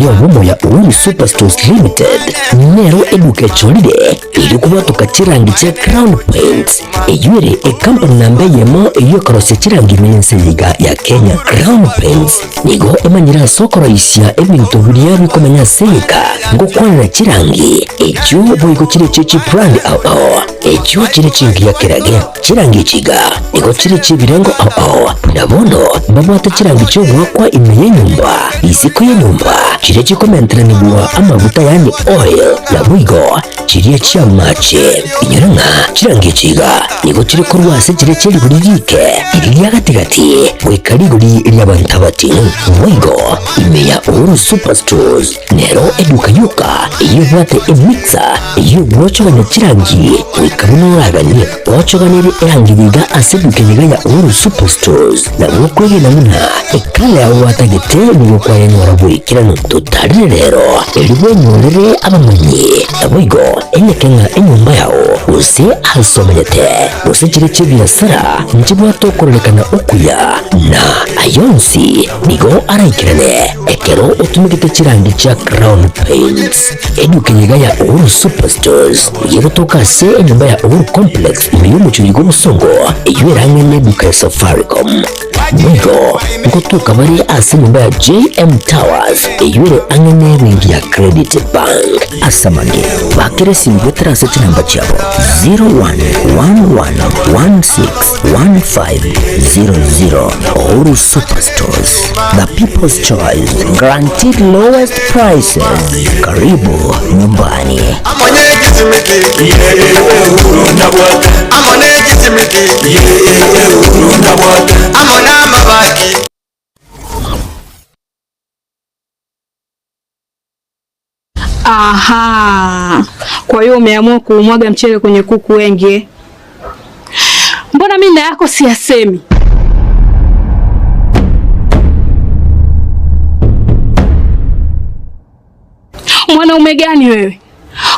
ya obomo ya Uhuru Superstores Limited nero eduka echorire erio kobwatoka chirangi chia Crown Paints, eyio ere ekampani namba eyemo eyio ekorosia chirangi ime y'ense eye iga ya Kenya. Crown Paints nigo emanyire ase okoroisia ebinto biria bikomenya ase egeka ngokwanera chirangi echio boigo chire echio chibrand ao ao echio chire chingiya kerage. Chirangi echi iga nigo chire chi'ebirengo ao ao, buna bono mbabwate chirangi chi'ogoakwa ime y'enyomba, isiko y'enyomba, chiria chikomenteranigwa amaguta yaani oil, naboigo chiria chi'amache. Inyora ng'a chirangi echi iga nigo chire korwa ase chiria chie rigori riike, riria ria gati-gati, goika rigori ri'abanto abating'u. Boigo ime ya Uhuru Superstores Nero eduka yoka eyio ebwate emixer eyio egwochogania chirangi goika buna oraganie. Ochoganerie erangi iga ase eduka eye iga ya Uhuru Superstores nabo okwegena buna ekala yao gwatagete nigo kwayenyora boikeranu. Totarire rero erio bwenyorere abamanyi naboigo enyeke ng'a enyomba yao gose ase omenyete gose chire chi'ebiasara nchibwate okororekana okuya na ayonsi nigo araikerane. Ekero otumegete chirangi chia Crown Paints, eduka eye iga ya Uhuru Superstores nigo egotoka ase enyomba ya Uhuru Complex ime y'omochie oyo bw'obosongo, eyio ere ang'e neduka ya Safaricom. Boigo ngotoka bare ase enyomba ya JM Towers eyio ere ang'e nebenki ya Credit Bank. Ase amange, bakera esimi goetera ase chinamba chiabo 0111161500. Uhuru Superstores, the people's choice, guaranteed lowest prices. Karibu nyumbani. Aha, kwa hiyo umeamua kuumwaga mchele kwenye kuku wengi eh? Mbona mimi na yako siyasemi? Mwanaume gani wewe,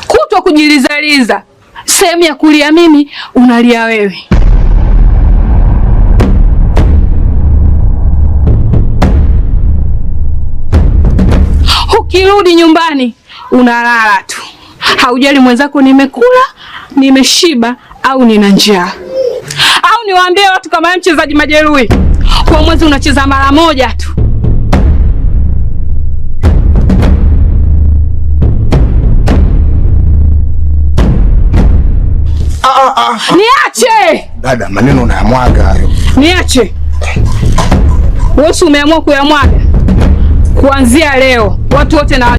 kutwa kujilizaliza, sehemu ya kulia mimi unalia wewe. Ukirudi nyumbani unalala tu, haujali mwenzako nimekula, nimeshiba au nina njaa. Au niwaambie watu kama wewe mchezaji majeruhi, kwa mwezi unacheza mara moja tu. Ah, ah, ah. Niache Dada, maneno unayamwaga hayo. niache. Wewe si umeamua kuyamwaga? Kuanzia leo watu wote na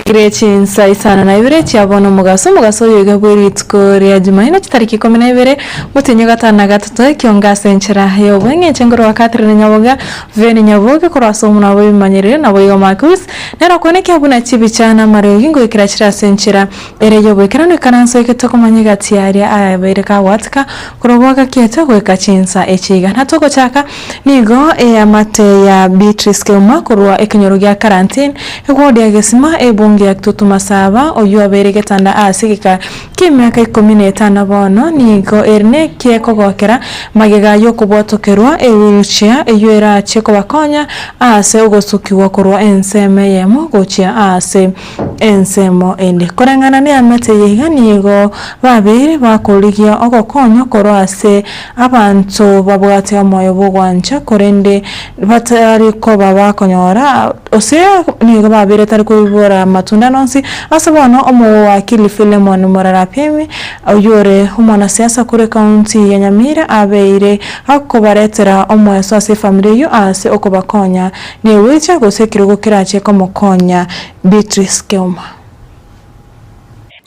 Chiaikire chinsa isano na ibere chia bono omogaso, omogaso oyo iga bwe rituko ria Jumaine chitariki ikomi na ibere, omotienyi o gatano na gatato, ekionga ase enchera y'obweng'encho engoro wa Catherine Nyaboga, Veni Nyaboke korwa ase omonwa bw'ebimanyerero naboigo Marcus, nere okoenekia buna chibicha na amariogi ngoikera chire ase enchera ere y'oboikeranu ekaranso egete komanya egati y'aria ayabeire kagwatika korwa bwagakiete goika chinsa echi iga. Na togochaka Nigo eamate ya Beatrice Keuma korwa ekenyoro gia Karantin, eward ya Gesima, ebunge ya Kitutu Masaba, oyio obeire getanda ase egeka ki'emiaka ikomi na etano bono, nigo ere nekiekogokera magega y'okobwatokerwa ewheelchair eyio erache kobakonya ase ogosukigwa korwa ensemo eyemo gochia ase ensemo ende. Koreng'ana neamate eye iga nigo babeire bakorigia ogokonywa korwa ase Abanto babwate omoyo bw'ogwancha, korende batari koba bakonyora, gose nigo babeire tari koibora amatunda nonsi. Ase bono omowakili Philemon Murarapimi, oyio ore omwanasiasa korwa ekaunti ya Nyamira abeire akobaretera omoeso ase efamiri eyio ase okobakonya negoicha gose ekerogo kerache komokonya Beatrice Keuma.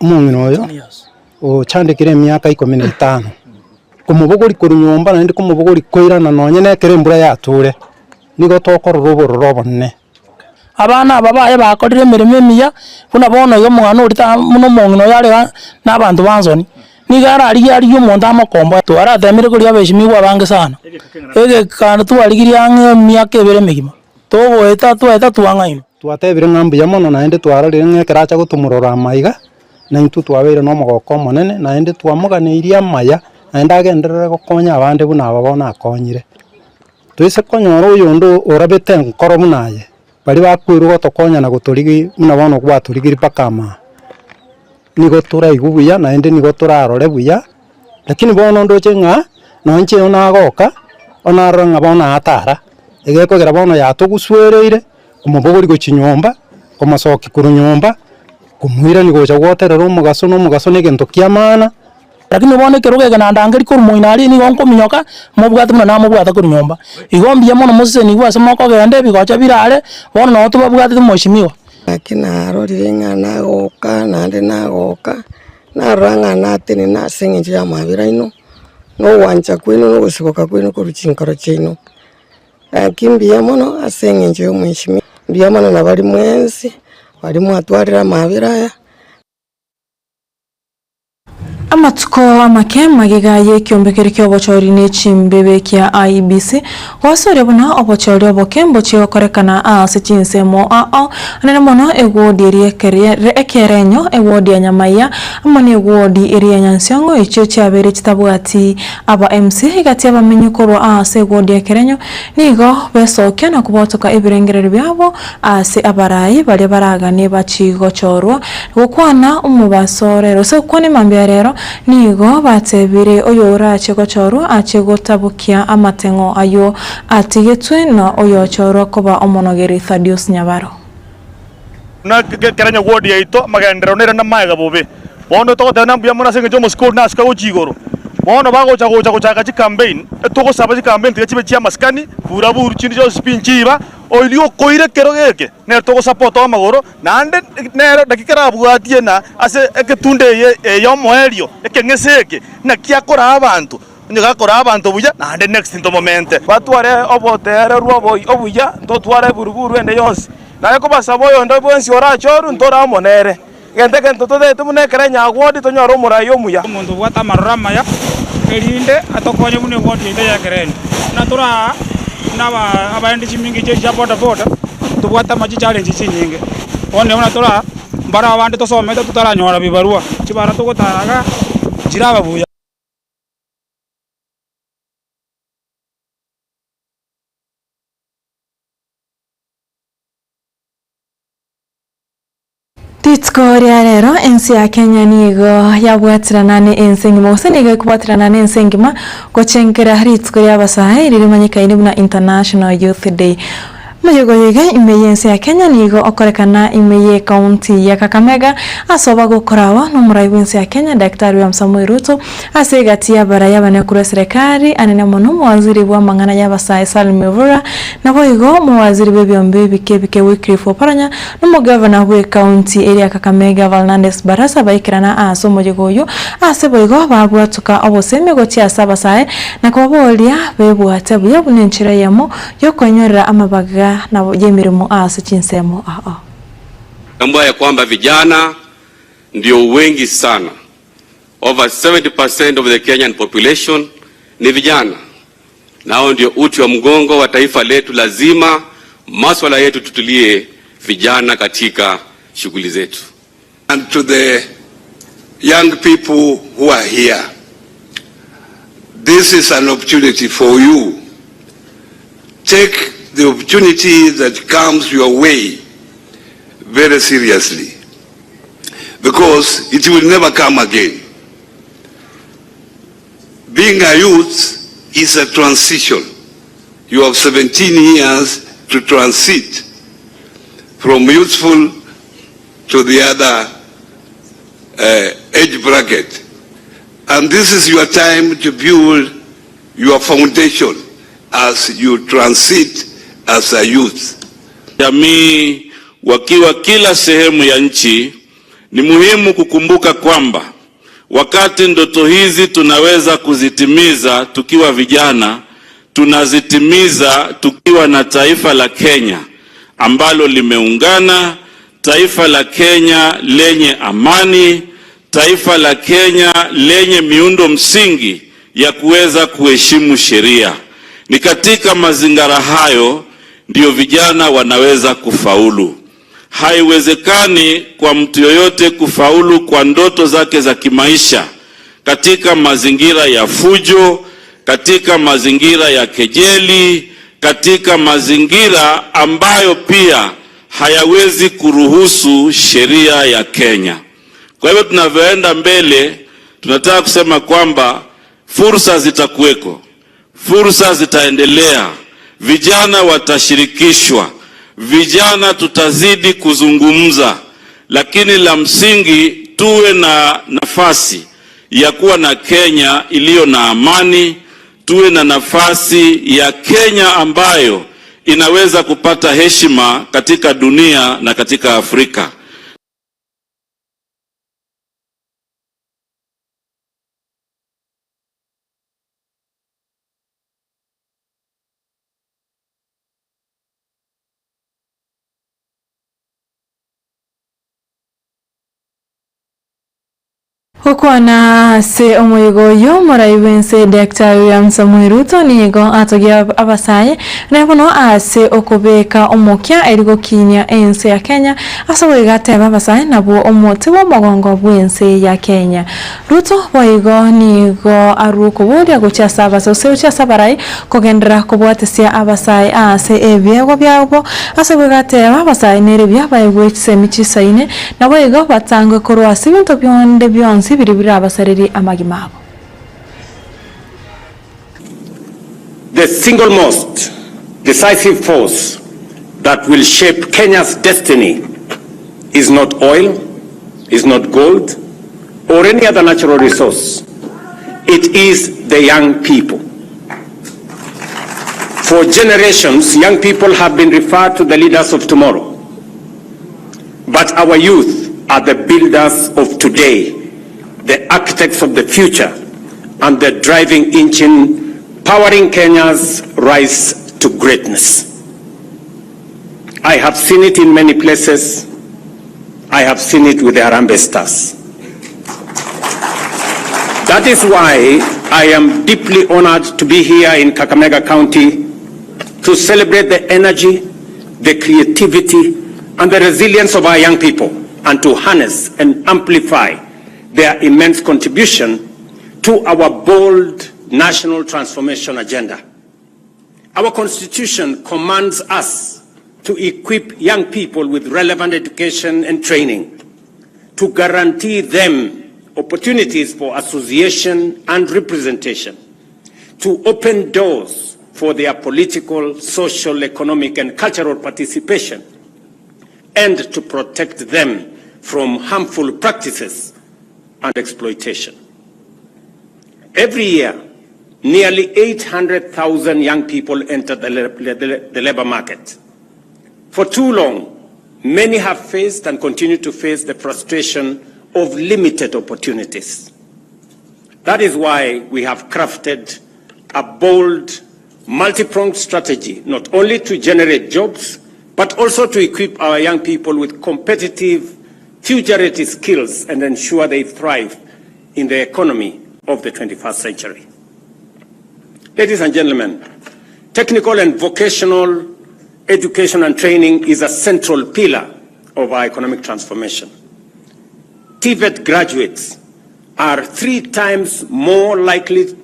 Omong'ina oyo ochandekire emiaka ikomi na etano, Komobogoria korwa nyomba naende komobogoria koirana nonye nekero embura yature, nigo tokorora obororo obonene. Abana aba baye bakorire emeremo emiya, buna bono iga omong'ana oria ta buna omong'ina oyo are iga na abanto ba nsoni, nigo ararigie arigie omonto amokomboe. Twaratemire koria abeshimigwa abange sana, egeka twarigirie ang'e emiaka ebere emegima. Togoeta twaeta twang'ainwa. Twatebire ng'a mbuya mono naende twarorire ng'a ekero acha gotomorora amaiga, naintwe twabeire nomogoko omonene, naende twamoganeirie amaya, naende agenderere gokonya abande buna aba bono akonyire. Toise konyora oyonde orabete enkoro buna aye, baria bakwerwa gotokonya na gotorigi buna bono gwatorigirie mpaka amaa, nigo toraigwe buya naende nigo torarore buya, lakini bono ndoche ng'a nonye inche nagoka, onarora ng'a bono atara, egekogera bono yatogusuereire, komobogori gochia nyomba, komosokia korwa nyomba, komoirania gocha gwoterera omogaso na omogaso na egento kia maana. Lakini bono ekerogo eke nandangeria korwa moino aria nigo nkominyoka, mobwate buna namobwata korwa nyomba. Igo mbuya mono mosesenigwe ase mokogenda ebigocha bire are, bono nabo tobabwatete mweshimiwa. Naki narorire ng'a nagoka naende nagoka, narora ng'a natenena ase eng'encho y'amabera aino, na ogwancha kwaino na ogosiboka kwaino korwa chinkoro chiaino. Gaki mbuya mono ase eng'encho y'omweshimiwa, mbuya mono na baria mwensi, baria mwatwarire amabera aya. Amatuko amake magega y'ekiombe keria ki'obochori ne chimbebe kia IEBC gwasoria buna obochori oboke mbochie gokorekana ase chinsemo ao anene mono ewodi eria ekerenyo, ewodi ya Nyamaiya amo ne ewodi eria ya Nyansiongo echio chiabeire chitabwati aba MC egati abamenyi korwa ase ewodi ya Kerenyo nigo besokia na kobotoka ebirengererio biabo Ase abarai baria baraganie bachigochorwa gokwana omobaso rero, gose gokwana emambia rero, nigo batebire oyorache gochorwa ache gotabokia amateng'o ayio atigetwe na oyochorwa koba omonogeri Thaddeus Nyabaro. Buna ekero nyagwodi yaito amagenderero nere namaega bobe. Bono togoteba na mbuya mono ase engencho y'omosike oria nasuka gochia igoro. Bono bagocha gocha gochaka chicampaign, etogosaba chicampaign tiga chibe chi'amasikani, bura buru chinde chionsi pi nchiba, Oria okoira ekerogo eke nere togosapota amagoro, naende nere naki kerabwatie na ase egetunda eye ey'omoerio, ekeng'ese eke, naki akoraa abanto, onye gakoraa abanto buya, naende next ntomomente. Batware oboteererwa obuya, ntotware eburuburu ende yonsi. Naye kobasaba oyonde bwensi orachorwe, ntore amo nere. Egento egento totaete buna ekero enyagwodi, tonyore omorai omuya. Omonto obwate amaroro amaya, erinde atokonye buna egwodi yaito y'ekerenyo. Buna tore aa, buna abaendi chimingichi echi chia boda boda, tobwate ama chichallenge chinyinge. Bono buna tore aa, mbare abande tosomete totaranyora bibarua, chibara togotara igaa, nchiraba buya. Rituko ria rero ense ya Kenya nigo yabwatirana ne ense engima gose nigo ekobwatirana ne ense engima gochenkera rituko ria abasae ririmanyekaine buna International Youth Day. Omoyega oyo iga ime y'ense ya Kenya nigo okorekana ime ye county ya Kakamega ase obagokorawa nomorai bw'ense ya Kenya Daktari William Samoei Ruto ase egati y'abarai abanene korwa eserekari anene mono omowaziri bw'amang'ana y'abasae Salim Mvurya naboigo omowaziri bw'ebiombe ebike ebike Wycliffe Oparanya Nomogavana bw'ekaunti eria Kakamega Fernandes Barasa baikerana aase omoyega oyio ase boigo babwatoka obosemi gochia ase abasae na kobaboria bebwate buya buna enchera eyemo yokoenyorera amabaga y'emeremo aase chinsemo ao. Tambua ya kwamba vijana ndio wengi sana, over 70% of the Kenyan population ni vijana, nao ndio uti wa mgongo wa taifa letu. Lazima maswala yetu tutulie vijana katika shughuli zetu. And to the young people who are here, this is an opportunity for you. Take the opportunity that comes your way very seriously because it will never come again. Being a youth is a transition. You have 17 years to transit from youthful to the other uh, age bracket. And this is your time to build your foundation as you transit as a youth. Jamii wakiwa kila sehemu ya nchi, ni muhimu kukumbuka kwamba wakati ndoto hizi tunaweza kuzitimiza tukiwa vijana, tunazitimiza tukiwa na taifa la Kenya ambalo limeungana, taifa la Kenya lenye amani, taifa la Kenya lenye miundo msingi ya kuweza kuheshimu sheria. Ni katika mazingira hayo ndio vijana wanaweza kufaulu. Haiwezekani kwa mtu yoyote kufaulu kwa ndoto zake za kimaisha katika mazingira ya fujo, katika mazingira ya kejeli, katika mazingira ambayo pia hayawezi kuruhusu sheria ya Kenya. Kwa hivyo tunavyoenda mbele, tunataka kusema kwamba fursa zitakuweko, fursa zitaendelea, vijana watashirikishwa, vijana tutazidi kuzungumza, lakini la msingi tuwe na nafasi ya kuwa na Kenya iliyo na amani, tuwe na nafasi ya Kenya ambayo inaweza kupata heshima katika dunia na katika Afrika. Gokwana ase omoyega oyio, omorai bw'ense Daktari William Samoei Ruto nigo atogia abasae na bono ase okobeka omokia eri gokinia ense ya Kenya ase goiga ateba abasae nabwo omote bw'omogongo bw'ense ya Kenya. Ruto boigo nigo arue okoboria gochia ase abasae gose gochia ase abarai kogenderera kobwatesia abasae aase ebiegwa biabo ase goiga ateba abasae nere buya baegwe chisemi chisaine Naboigo batangwe korwa ase ebinto bionde bionsi biria birabasarerie amagima abo. The single most decisive force that will shape Kenya's destiny is not oil, is not gold, or any other natural resource. It is the young people. For generations, young people have been referred to the leaders of tomorrow. But our youth are the builders of today, the architects of the future, and the driving engine powering Kenya's rise to greatness. I have seen it in many places. I have seen it with the Harambee Stars. That is why I am deeply honored to be here in Kakamega County to celebrate the energy, the creativity, and the resilience of our young people, and to harness and amplify their immense contribution to our bold national transformation agenda. Our constitution commands us to equip young people with relevant education and training, to guarantee them opportunities for association and representation, to open doors for their political, social, economic, and cultural participation, and to protect them from harmful practices and exploitation. Every year, nearly 800,000 young people enter the, the, the labor market. For too long, many have faced and continue to face the frustration of limited opportunities. That is why we have crafted a bold, multi-pronged strategy, not only to generate jobs, but also to equip our young people with competitive, future-ready skills and ensure they thrive in the economy of the 21st century. Ladies and gentlemen, technical and vocational education and training is a central pillar of our economic transformation. TVET graduates are three times more likely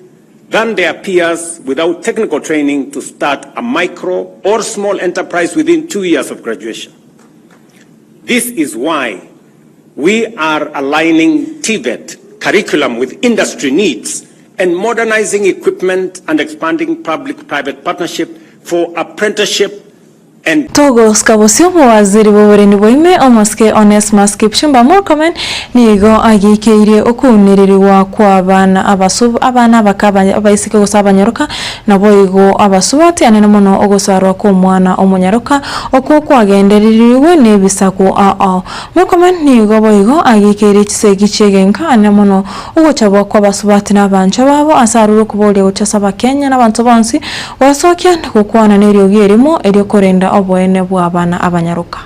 than their peers without technical training to start a micro or small enterprise within two years of graduation. This is why we are aligning TVET curriculum with industry needs and modernizing equipment and expanding public-private partnership for apprenticeship and Togosika bosio omowaziri bw'oborendi bwaime, omosike Onesmus Kipchumba Murkomen, nigo ageikeirie okounererigwa kw'abana abasu abana abake abaiseke gose abanyaroka, naboigo abasubati anene mono ogosarwa kw'omwana omonyaroka okwo kwagendererigwe nebisaku ao ao. Murkomen nigo boigo ageikeirie chisegi chi'egenka anene mono Ogochabwa kw'abasubati na abanchwa babo ase arure okoboria gochia ase Abakenya na abanto bonsi, gwasokia na gokwana neriogi erimo erio korenda oboene bw'abana abanyaroka.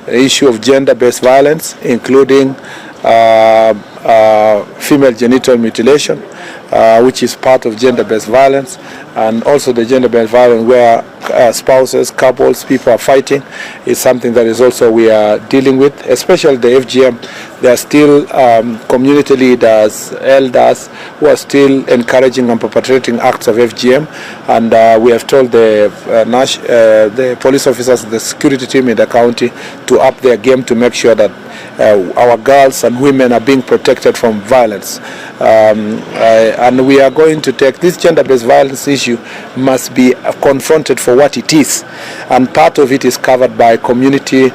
The issue of gender based violence including female genital mutilation which is part of gender based violence and also the gender based violence where spouses, couples, people are fighting is something that is also we are dealing with, especially the FGM. There are still um, community leaders, elders who are still encouraging and perpetrating acts of FGM and uh, we have told the, uh, Nash, uh, the police officers, the security team in the county to up their game to make sure that uh, our girls and women are being protected from violence. Um, uh, and we are going to take this gender-based violence issue must be confronted for what it is, and part of it is covered by community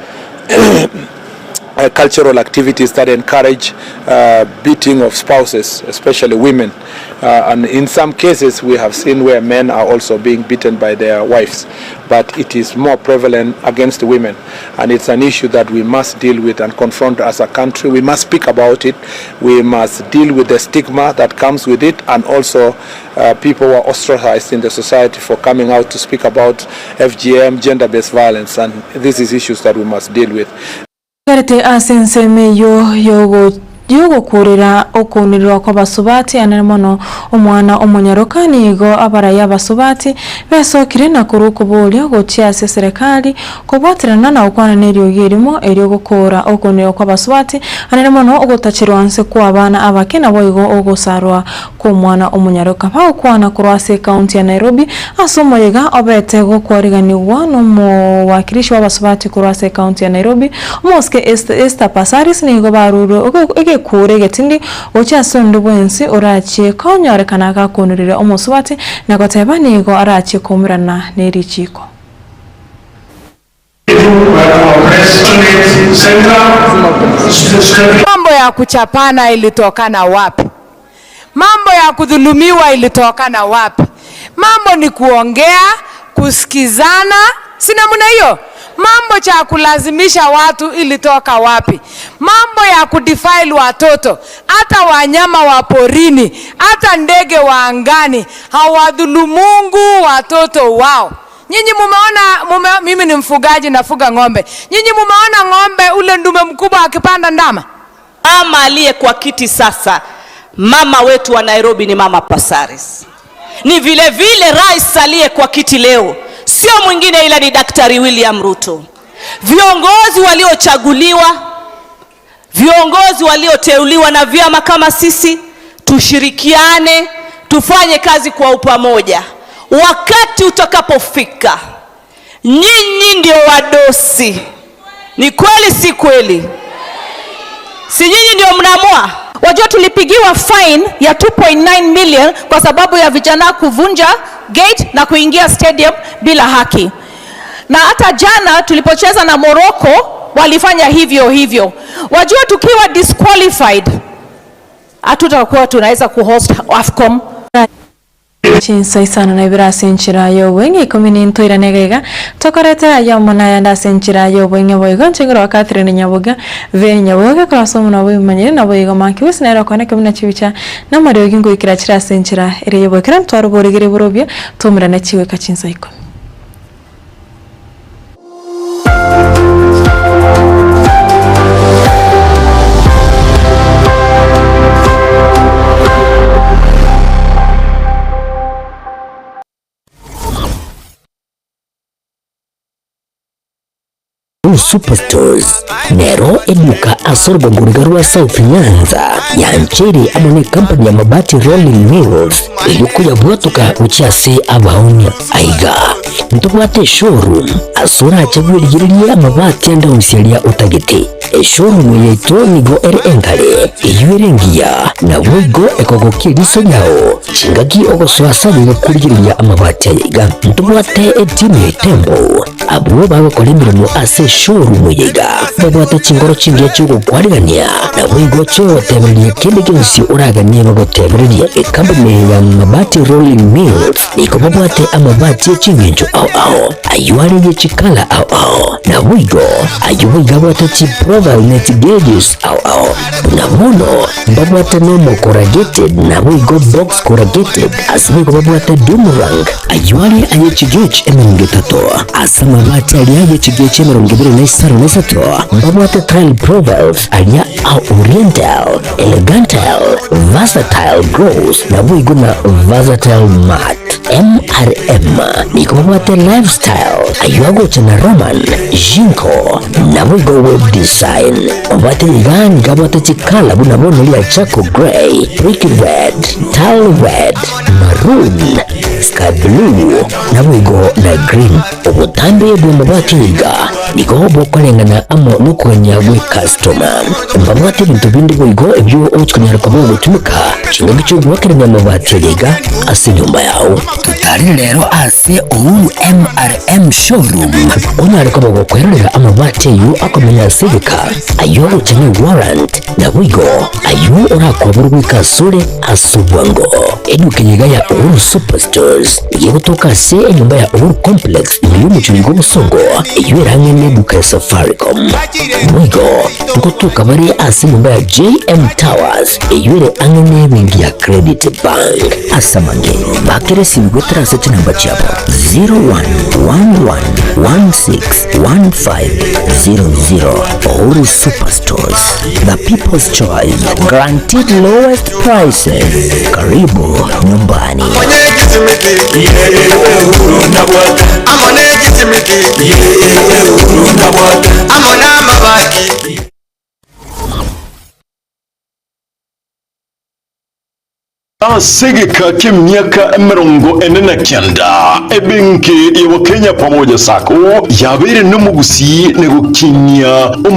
uh, cultural activities that encourage uh, beating of spouses, especially women. Uh, and in some cases, we have seen where men are also being beaten by their wives, but it is more prevalent against women. And it's an issue that we must deal with and confront as a country. We must speak about it. We must deal with the stigma that comes with it, and also uh, people who are ostracized in the society for coming out to speak about FGM, gender-based violence, and this is issues that we must deal with. Garete ase ensemo eyio y'ogokuurera okounererwa kw'abasubati anene mono, omwana omonyaroka nigo abarai abasubati besokire na korwa okoboria gochia ase eserekari kobwaterana na gokwana neriogi erimo erio gokoora okounererwa kw'abasubati anene mono ogotacherwa nse kw'abana abake naboigo ogosarwa kw'omwana omonyaroka. Bagokwana korwa ase ekaunti ya Nairobi ase omoyega obete gokwariganigwa nomowakilishi bw'abasubati korwa ase ekaunti ya Nairobi, Omosike Esther Passaris nigo barurwe egekuro egetindi gochia ase onde bwensi orachie konyorekana gakonorire omosubati na goteba nigo arachie koumerana nerichiko. Mambo ya kuchapana ilitokana wapi? Mambo ya kudhulumiwa ilitokana wapi? Mambo ni kuongea, kusikizana, si namna hiyo? Mambo cha kulazimisha watu ilitoka wapi? Mambo ya kudefile watoto, hata wanyama wa porini, hata ndege wa angani hawadhulumungu watoto wao. Nyinyi mumeona mume, mimi ni mfugaji nafuga ng'ombe. Nyinyi mumeona ng'ombe ule ndume mkubwa akipanda ndama? Mama aliye kwa kiti sasa, mama wetu wa Nairobi ni Mama Passaris. Ni vile vile rais aliye kwa kiti leo sio mwingine ila ni Daktari William Ruto. Viongozi waliochaguliwa, viongozi walioteuliwa na vyama kama sisi, tushirikiane, tufanye kazi kwa upamoja. Wakati utakapofika, nyinyi ndio wadosi. Ni kweli si kweli? Si nyinyi ndio mnaamua? Wajua tulipigiwa fine ya 2.9 million kwa sababu ya vijana kuvunja gate na kuingia stadium bila haki. Na hata jana tulipocheza na Morocco walifanya hivyo hivyo. Wajua tukiwa disqualified hatutakuwa tunaweza kuhost AFCON. Chinsa isano na ibere ase enchera y'obweng'e ikomi na intoirane iga iga, tokorete ayio amo nayande ase enchera y'obweng'e boigo inche nkorwa Catherine Nyaboga, Veni Nyaboga, korwa ase omonwa bw'ebimanyire naboigo Mark Wise nere okoeneka buna chibicha na amariogi ngoikera chire ase enchera ere y'oboikeranu twaroboregere borobio toumerane chigoika chinsa ikomi. Superstores nero eduka ase orogongo riga rwa South Nyanza yancheire amo ne company ya Mabati Rolling Mills erio koyabwatoka gochia ase abaonia. Aiga ntobwate eshowroom ase orache bwerigererie amabati ande onsi aria otagete. Eshowroom yaito nigo ere engare, eyio ere engiya, naboigo ekogokia eriso riao chingaki ogosoa ase aye gokorigereria amabati aya iga. Ntobwate etimu ya Itembo abwo bagokora emeremo ase eshowroom eye iga, babwate chingoro chingiya chi'ogokwarigania, naboigo chi'ogotebereria kende gionsi oraganie bagotebererie. Ekampuni ya Mabati Rolling Mills nigo babwate amabati e chingencho ao ao, ayio are ye chikala ao ao, naboigo ayio boigo abwate chiprofile ne chigauges ao ao. Buna bono mbabwate normal corrugated naboigo box corrugated, ase boigo babwate doom rank, ayio are aye chigauge emerongo etato ase amagena. Amabati aria ye chigiya chi'emerongo ebere na isano na isato mbabwate tile profiles aria a Oriental, Elegantal, Versatile Gloss naboigo na Versatile Matte. MRM nigo babwate Lifestyle ayio agocha na Roman, Jinko naboigo Web Design. Babwate iga nigo abwate chikala buna bono ria Charcoal Grey, Brick Red, Tile Red, Maroon, Sky Blue naboigo na Green. Obotambe bw'amabati iga nigo bokoreng'ana amo nokogania gw'ecustoma. Mbabwate ebinto binde boigo ebio ogochikonyara koba ogotumeka chingaki chi'ogoakerania amabati aria iga ase enyomba yao. Totarire rero ase Uhuru MRM Showroom onyare koba gokwerorera amabati ayio akomenya ase egeka, ayio agocha ne warrant, naboigo ayio orakoaborwe goika asore ase obwango. Eduka eye iga ya Uhuru Superstores nigo egotoka ase enyomba ya Uhuru Complex ime y'omochie oyo bw'obosongo, eyio ere ang'e neduka ya Safaricom. Boigo ngotoka bare ase enyomba ya JM Towers eyio ere ang'e nebenki ya Credit Bank. Ase amange, bakera esimi goetera ase chinamba chiabo 0111161500. Uhuru Superstores, the people's choice, guaranteed lowest prices. Karibu nyumbani. Ase egeka ki'emiaka 49, ebenki ya Wakenya Pamoja Sacco yabeire nomogusii na gokinia omo.